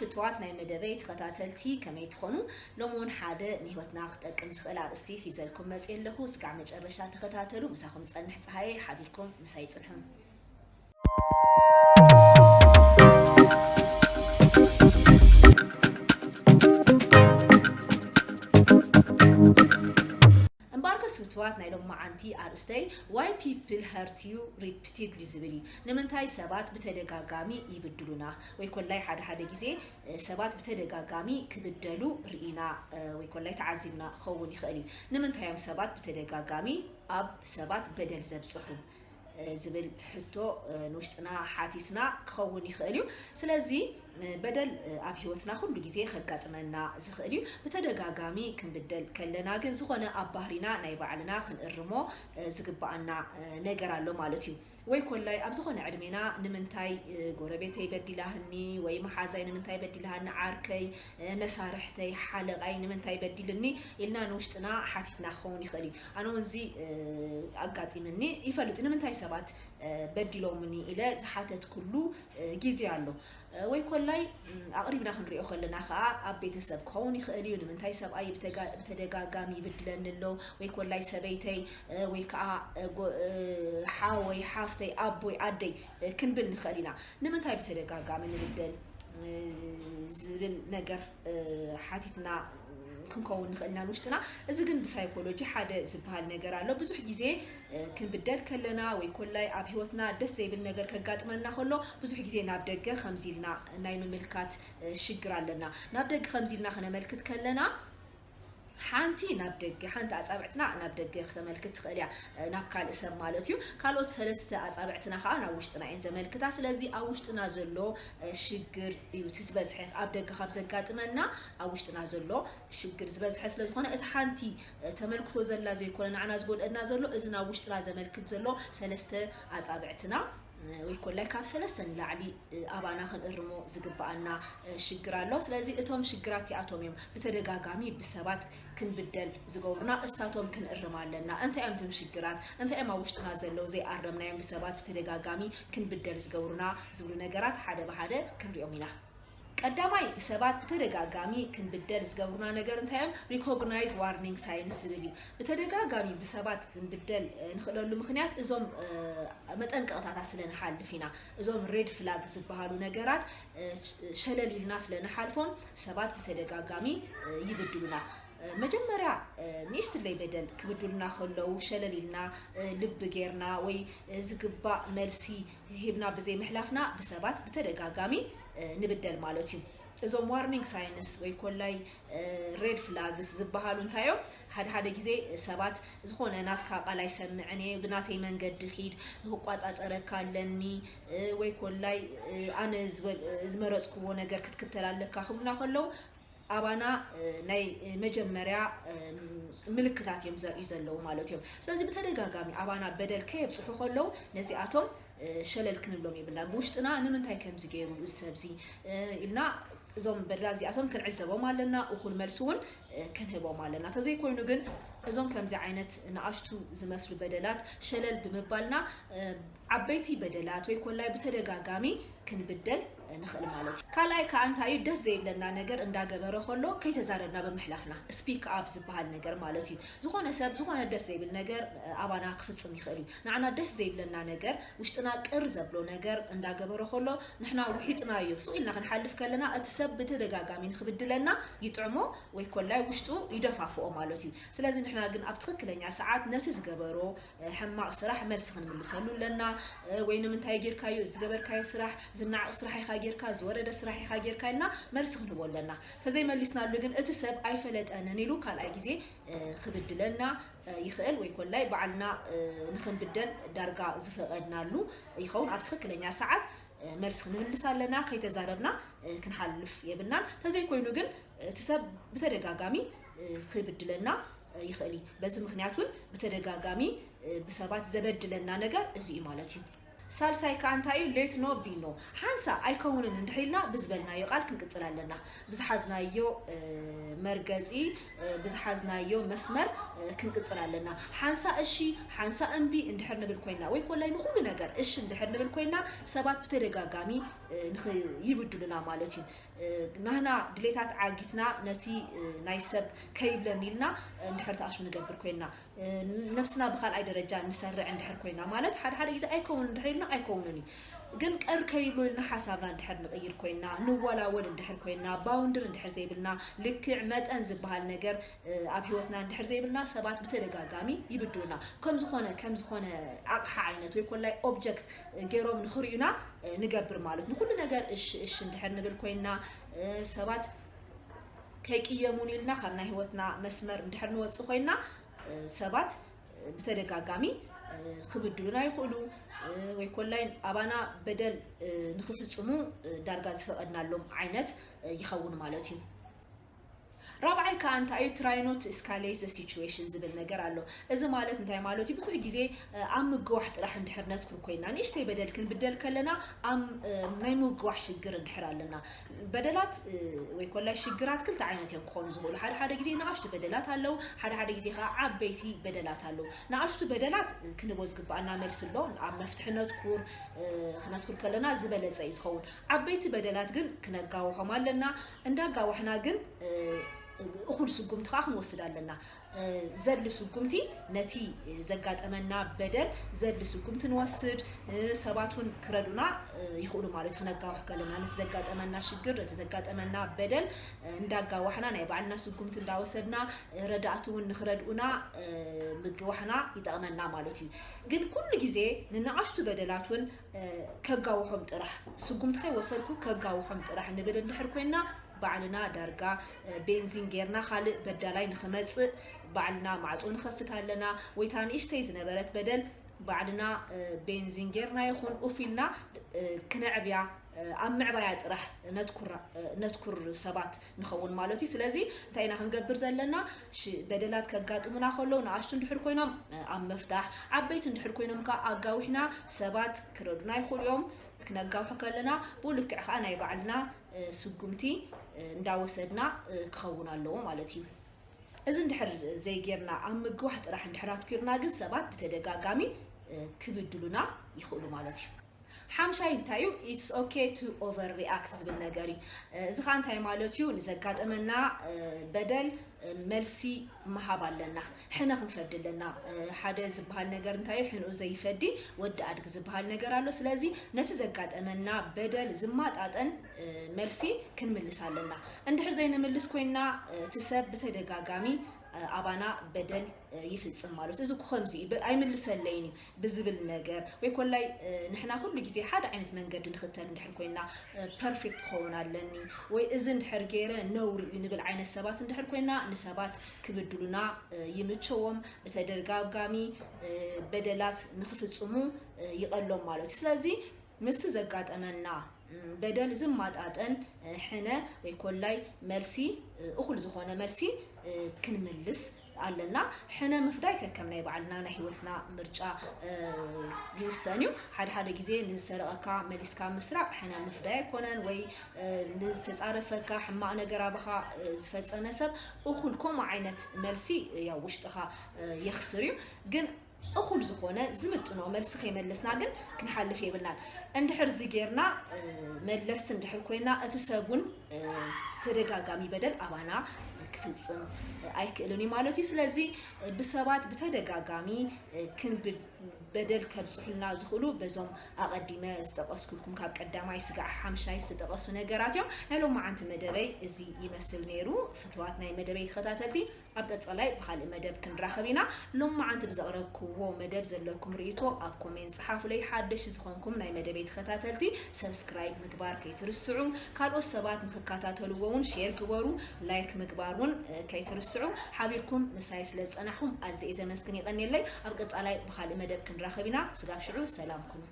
ፍትዋት ናይ መደበይ ተኸታተልቲ ከመይ ትኾኑ? ሎም እውን ሓደ ንህይወትና ክጠቅም ዝኽእል ኣርእስቲ ሒዘልኩም መፅእ ኣለኹ። ስጋዕ መጨረሻ ተኸታተሉ። ምሳኹም ዝፀንሕ ፀሃየ ሓቢርኩም ምሳይ ይፅንሑ። እምበኣርከስ ፍትዋት ናይ ሎማዓንቲ ኣርእስተይ Why People Hurt You Repeatedly ዝብል እዩ። ንምንታይ ሰባት ብተደጋጋሚ ይብድሉና? ወይ ኮላይ ሓደ ሓደ ግዜ ሰባት ብተደጋጋሚ ክብደሉ ርኢና ወይ ኮላይ ተዓዚብና ክኸውን ይኽእል እዩ። ንምንታይ እዮም ሰባት ብተደጋጋሚ ኣብ ሰባት በደል ዘብፅሑ ዝብል ሕቶ ንውሽጥና ሓቲትና ክኸውን ይኽእል እዩ። ስለዚ በደል ኣብ ህይወትና ኩሉ ግዜ ከጋጥመና ዝኽእል እዩ። ብተደጋጋሚ ክንብደል ከለና ግን ዝኾነ ኣብ ባህሪና ናይ ባዕልና ክንእርሞ ዝግብኣና ነገር ኣሎ ማለት እዩ። ወይ ኮላይ ኣብ ዝኾነ ዕድሜና ንምንታይ ጎረቤተይ በዲላህኒ ወይ መሓዛይ ንምንታይ በዲላሃኒ ዓርከይ መሳርሕተይ ሓለቓይ ንምንታይ በዲልኒ ኢልና ንውሽጥና ሓቲትና ክኸውን ይኽእል እዩ። ኣነ እውን እዚ ኣጋጢምኒ ይፈልጥ። ንምንታይ ሰባት በዲሎምኒ ኢለ ዝሓተትኩሉ ግዜ ኣሎ። ወይ ኮላይ ኣቕሪብና ክንሪኦ ከለና ከዓ ኣብ ቤተሰብ ክኸውን ይኽእል እዩ። ንምንታይ ሰብኣይ ብተደጋጋሚ ይብድለኒ ኣሎ? ወይ ኮላይ ሰበይተይ ወይ ከዓ ሓወይ ሓፍተይ ኣቦይ ኣደይ ክንብል ንኽእል ኢና። ንምንታይ ብተደጋጋሚ ንብደል ዝብል ነገር ሓቲትና ክንከውን ንኽእል ኢና ንውሽጥና። እዚ ግን ብሳይኮሎጂ ሓደ ዝበሃል ነገር ኣሎ። ብዙሕ ግዜ ክንብደል ከለና ወይ ኮላይ ኣብ ህይወትና ደስ ዘይብል ነገር ከጋጥመና ከሎ ብዙሕ ግዜ ናብ ደገ ከምዚ ኢልና ናይ ምምልካት ሽግር ኣለና። ናብ ደገ ከምዚ ኢልና ክነመልክት ከለና ሓንቲ ናብ ደገ ሓንቲ ኣፃብዕትና ናብ ደገ ክተመልክት ትኽእል እያ፣ ናብ ካልእ ሰብ ማለት እዩ። ካልኦት ሰለስተ ኣፃብዕትና ከዓ ናብ ውሽጥና እየን ዘመልክታ። ስለዚ ኣብ ውሽጥና ዘሎ ሽግር እዩ እቲ ዝበዝሐ። ኣብ ደገ ካብ ዘጋጥመና ኣብ ውሽጥና ዘሎ ሽግር ዝበዝሐ ስለዝኾነ እቲ ሓንቲ ተመልክቶ ዘላ ዘይኮነ ንዓና ዝጎድኣና ዘሎ እዚ ናብ ውሽጥና ዘመልክት ዘሎ ሰለስተ ኣፃብዕትና ወይ ኮላይ ካብ ሰለስተ ንላዕሊ ኣባና ክንእርሞ ዝግብኣና ሽግር ኣሎ። ስለዚ እቶም ሽግራት እቲኣቶም እዮም ብተደጋጋሚ ብሰባት ክንብደል ዝገብሩና፣ እሳቶም ክንእርም ኣለና። እንታይ እዮም እቶም ሽግራት? እንታይ እዮም ኣብ ውሽጥና ዘለዉ ዘይኣረምናዮም ብሰባት ብተደጋጋሚ ክንብደል ዝገብሩና ዝብሉ ነገራት ሓደ ብሓደ ክንሪኦም ኢና። ቀዳማይ ብሰባት ብተደጋጋሚ ክንብደል ዝገብሩና ነገር እንታይ እዮም? Recognize warning signs ዝብል እዩ። ብተደጋጋሚ ብሰባት ክንብደል ንኽእለሉ ምኽንያት እዞም መጠንቀቕታታት ስለ ንሓልፍ ኢና። እዞም red flag ዝበሃሉ ነገራት ሸለል ኢልና ስለ ንሓልፎም ሰባት ብተደጋጋሚ ይብድሉና። መጀመርያ ንእሽትለይ በደል ክብድሉና ከለዉ ሸለል ኢልና ልቢ ጌርና ወይ ዝግባእ መልሲ ሂብና ብዘይምሕላፍና ብሰባት ብተደጋጋሚ ንብደል ማለት እዩ። እዞም warning signs ወይ ኮላይ red flags ዝበሃሉ እንታይ እዮም? ሓደ ሓደ ግዜ ሰባት ዝኾነ ናትካ ቃል ኣይሰምዕን እየ፣ ብናተይ መንገዲ ኪድ፣ ክቋፃፀረካ ኣለኒ ወይ ኮላይ ኣነ ዝመረፅክዎ ነገር ክትክተል ኣለካ ክብሉና ከለዉ ኣባና ናይ መጀመርያ ምልክታት እዮም ዘርእዩ ዘለዉ ማለት እዮም። ስለዚ ብተደጋጋሚ ኣባና በደል ከየብፅሑ ከለዉ ነዚኣቶም ሸለል ክንብሎም የብልና። ብውሽጥና ንምንታይ ከምዚ ገይሩ እዚ ሰብዚ ኢልና እዞም በደላት እዚኣቶም ክንዕዘቦም ኣለና። እኹል መልሲ እውን ክንህቦም ኣለና። ተዘይኮይኑ ግን እዞም ከምዚ ዓይነት ንኣሽቱ ዝመስሉ በደላት ሸለል ብምባልና ዓበይቲ በደላት ወይ ኮላይ ብተደጋጋሚ ክንብደል ንኽእል ማለት እዩ። ካልኣይ ከዓ እንታይ እዩ? ደስ ዘይብለና ነገር እንዳገበረ ከሎ ከይተዛረብና ብምሕላፍና፣ speak up ዝበሃል ነገር ማለት እዩ። ዝኾነ ሰብ ዝኾነ ደስ ዘይብል ነገር ኣባና ክፍፅም ይኽእል እዩ። ንዓና ደስ ዘይብለና ነገር፣ ውሽጥና ቅር ዘብሎ ነገር እንዳገበረ ከሎ ንሕና ውሒጥናዮ ሱቕ ኢልና ክንሓልፍ ከለና እቲ ሰብ ብተደጋጋሚ ንኽብድለና ይጥዕሞ ወይ ኮላይ ውሽጡ ይደፋፍኦ ማለት እዩ። ስለዚ ንሕና ግን ኣብ ትኽክለኛ ሰዓት ነቲ ዝገበሮ ሕማቕ ስራሕ መልሲ ክንምልሰሉ ኣለና። ወይ ንምንታይ ጌርካዮ፣ ዝገበርካዮ ስራሕ ዝናዓቕ ስራሕ ኢኻ ጌርካ፣ ዝወረደ ስራሕ ኢኻ ጌርካ ኢልና መልሲ ክንህቦ ኣለና። ተዘይመሊስናሉ ግን እቲ ሰብ ኣይፈለጠንን ኢሉ ካልኣይ ግዜ ክብድለና ይኽእል ወይ ኮላይ ባዕልና ንኽንብደል ዳርጋ ዝፈቐድናሉ ይኸውን። ኣብ ትኽክለኛ ሰዓት መልሲ ክንምልስ ኣለና። ከይተዛረብና ክንሓልፍ የብልናን። ተዘይኮይኑ ግን እቲ ሰብ ብተደጋጋሚ ክብድለና ይኽእል እዩ። በዚ ምኽንያት እውን ብተደጋጋሚ ብሰባት ዘበድለና ነገር እዚ እዩ ማለት እዩ። ሳልሳይ ከዓ እንታይ እዩ? Let no be no። ሓንሳ ኣይከውንን እንድሕር ኢልና ብዝበልናዮ ቃል ክንቅፅል ኣለና። ብዝሓዝናዮ መርገፂ ብዝሓዝናዮ መስመር ክንቅፅል ኣለና። ሓንሳ እሺ ሓንሳ እምቢ እንድሕር ንብል ኮይና ወይ ኮላይ ንኩሉ ነገር እሺ እንድሕር ንብል ኮይና ሰባት ብተደጋጋሚ ይብድሉና ማለት እዩ። ናህና ድሌታት ዓጊትና ነቲ ናይ ሰብ ከይብለኒ ኢልና እንድሕር ተኣሽሙ ንገብር ኮይና፣ ነብስና ብካልኣይ ደረጃ ንሰርዕ እንድሕር ኮይና፣ ማለት ሓደ ሓደ ግዜ ኣይከውን እንድሕር ኢልና ኣይከውንን እዩ። ግን ቀር ከይብሎ ኢልና ሓሳብና እንድሕር ንቕይር ኮይና፣ ንወላወል እንድሕር ኮይና፣ ባውንድር እንድሕር ዘይብልና፣ ልክዕ መጠን ዝበሃል ነገር ኣብ ህይወትና እንድሕር ዘይብልና ሰባት ብተደጋጋሚ ይብድሉና። ከም ዝኾነ ከም ዝኾነ ኣቕሓ ዓይነት ወይ ኮላይ ኦብጀክት ገይሮም ንኽርእዩና ንገብር ማለት ንኩሉ ነገር እሺ እሺ እንድሕር ንብል ኮይና ሰባት ከይቅየሙን ኢልና ካብ ናይ ህይወትና መስመር እንድሕር ንወፅእ ኮይና ሰባት ብተደጋጋሚ ክብድሉና ይኽእሉ ወይ ኮላይ ኣባና በደል ንክፍፅሙ ዳርጋ ዝፈቐድናሎም ዓይነት ይኸውን ማለት እዩ። ራብዓይ ከዓ እንታይ እዩ? Try not to escalate the situation ዝብል ነገር ኣሎ። እዚ ማለት እንታይ ማለት እዩ? ብዙሕ ግዜ ኣብ ምግዋሕ ጥራሕ እንድሕር ነትኩር ኮይና ንእሽተይ በደል ክንብደል ከለና ናይ ምግዋሕ ሽግር እንድሕር ኣለና። በደላት ወይ ኮላይ ሽግራት ክልተ ዓይነት እዮም ክኾኑ ዝኽእሉ። ሓደ ሓደ ግዜ ንኣሽቱ በደላት ኣለዉ፣ ሓደ ሓደ ግዜ ከዓ ዓበይቲ በደላት ኣለዉ። ንኣሽቱ በደላት ክንቦ ዝግባኣና መልሲ ኣሎ። ኣብ መፍትሒ ነትኩር ክነትኩር ከለና ዝበለፀ እዩ ዝኸውን። ዓበይቲ በደላት ግን ክነጋውሖም ኣለና። እንዳጋዋሕና ግን እኹል ስጉምቲ ከዓ ክንወስድ ኣለና። ዘድሊ ስጉምቲ ነቲ ዘጋጠመና በደል ዘድሊ ስጉምቲ ንወስድ። ሰባት እውን ክረድኡና ይኽእሉ ማለት እዩ። ክነጋውሕ ከለና ነቲ ዘጋጠመና ሽግር ነቲ ዘጋጠመና በደል እንዳጋዋሕና ናይ ባዕልና ስጉምቲ እንዳወሰድና ረዳእቲ እውን ንክረድኡና ምግዋሕና ይጠቕመና ማለት እዩ። ግን ኩሉ ግዜ ንንኣሽቱ በደላት እውን ከጋውሖም ጥራሕ ስጉምቲ ከይወሰድኩ ከጋውሖም ጥራሕ ንብል እንድሕር ኮይና ባዕልና ዳርጋ ቤንዚን ጌርና ካልእ በዳላይ ንክመፅእ ባዕልና ማዕፆ ንኸፍት ኣለና። ወይታ ንእሽተይ ዝነበረት በደል ባዕልና ቤንዚን ጌርና ይኹን ኡፍ ኢልና ክነዕብያ ኣብ ምዕባያ ጥራሕ ነትኩር ሰባት ንኸውን ማለት እዩ። ስለዚ እንታይ ኢና ክንገብር ዘለና? በደላት ከጋጥሙና ከለዉ ንኣሽቱ እንድሕር ኮይኖም ኣብ ምፍታሕ፣ ዓበይቲ እንድሕር ኮይኖም ከዓ ኣጋዊሕና ሰባት ክረዱና ይኽእሉ እዮም። ክነጋውሑ ከለና ብኡ ልክዕ ከዓ ናይ ባዕልና ስጉምቲ እንዳወሰድና ክኸውን ኣለዎ ማለት እዩ። እዚ እንድሕር ዘይጌርና ኣብ ምግዋሕ ጥራሕ እንድሕር ኣትኪርና ግን ሰባት ብተደጋጋሚ ክብድሉና ይኽእሉ ማለት እዩ። ሓምሻይ እንታይ እዩ? It's okay to overreact ዝብል ነገር እዩ። እዚ ከዓ እንታይ ማለት እዩ? ንዘጋጠመና በደል መልሲ ምሃብ ኣለና። ሕነ ክንፈዲ ኣለና። ሓደ ዝበሃል ነገር እንታይ እዩ? ሕንኡ ዘይፈዲ ወዲ ኣድጊ ዝበሃል ነገር ኣሎ። ስለዚ ነቲ ዘጋጠመና በደል ዝማጣጠን መልሲ ክንምልስ ኣለና። እንድሕር ዘይንምልስ ኮይና እቲ ሰብ ብተደጋጋሚ ኣባና በደል ይፍፅም ማለት እዚ እኮ ከምዚ እዩ፣ ኣይምልሰለይን እዩ ብዝብል ነገር ወይ ኮላይ ንሕና ኩሉ ግዜ ሓደ ዓይነት መንገዲ ንኽተል እንድሕር ኮይና ፐርፌክት ክኸውን ኣለኒ ወይ እዚ እንድሕር ገይረ ነውሪ እዩ ንብል ዓይነት ሰባት እንድሕር ኮይና ንሰባት ክብድሉና ይምቸዎም፣ ብተደጋጋሚ በደላት ንክፍፅሙ ይቐሎም ማለት እዩ። ስለዚ ምስቲ ዘጋጠመና በደል ዝማጣጠን ሕነ ወይ ኮላይ መልሲ እኹል ዝኾነ መልሲ ክንምልስ ኣለና። ሕነ ምፍዳይ ከከም ናይ ባዕልና ናይ ህይወትና ምርጫ ይውሰን እዩ። ሓደ ሓደ ግዜ ንዝሰረቐካ መሊስካ ምስራቕ ሕነ ምፍዳይ ኣይኮነን፣ ወይ ንዝተፃረፈካ ሕማቕ ነገር ኣባኻ ዝፈፀመ ሰብ እኹል ከምኡ ዓይነት መልሲ ያው ውሽጥኻ የኽስር እዩ። ግን እኹል ዝኾነ ዝምጥኖ መልሲ ከይመለስና ግን ክንሓልፍ የብልናን። እንድሕር እዚ ጌርና መለስቲ እንድሕር ኮይና እቲ ሰብ እውን ተደጋጋሚ በደል ኣባና ክፍፅም ኣይክእልን እዩ ማለት እዩ። ስለዚ ብሰባት ብተደጋጋሚ ክንብ በደል ከብፅሑልና ዝኽእሉ በዞም ኣቐዲመ ዝጠቐስኩልኩም ካብ ቀዳማይ ስጋዕ ሓምሻይ ዝተጠቐሱ ነገራት እዮም። ናይ ሎማዓንቲ መደበይ እዚ ይመስል ነይሩ። ፍትዋት ናይ መደበይ ተኸታተልቲ ኣብ ቀፃላይ ብካልእ መደብ ክንራኸብ ኢና። ሎማዓንቲ ብዘቕረብክዎ መደብ ዘለኩም ርእይቶ ኣብ ኮሜንት ፀሓፉለይ። ሓደሽ ዝኾንኩም ናይ መደበይ ተኸታተልቲ ሰብስክራይብ ምግባር ከይትርስዑ። ካልኦት ሰባት ንክከታተልዎ እውን ሼር ግበሩ። ላይክ ምግባር እውን ከይትርስዑ። ሓቢርኩም ምሳይ ስለ ዝፀናሕኩም ኣዝየ ዘመስግን። ይቐንየለይ። ኣብ ቀፃላይ ብካልእ መደብ ክንራኸብ ኢና። ስጋብ ሽዑ ሰላም ኩኑ።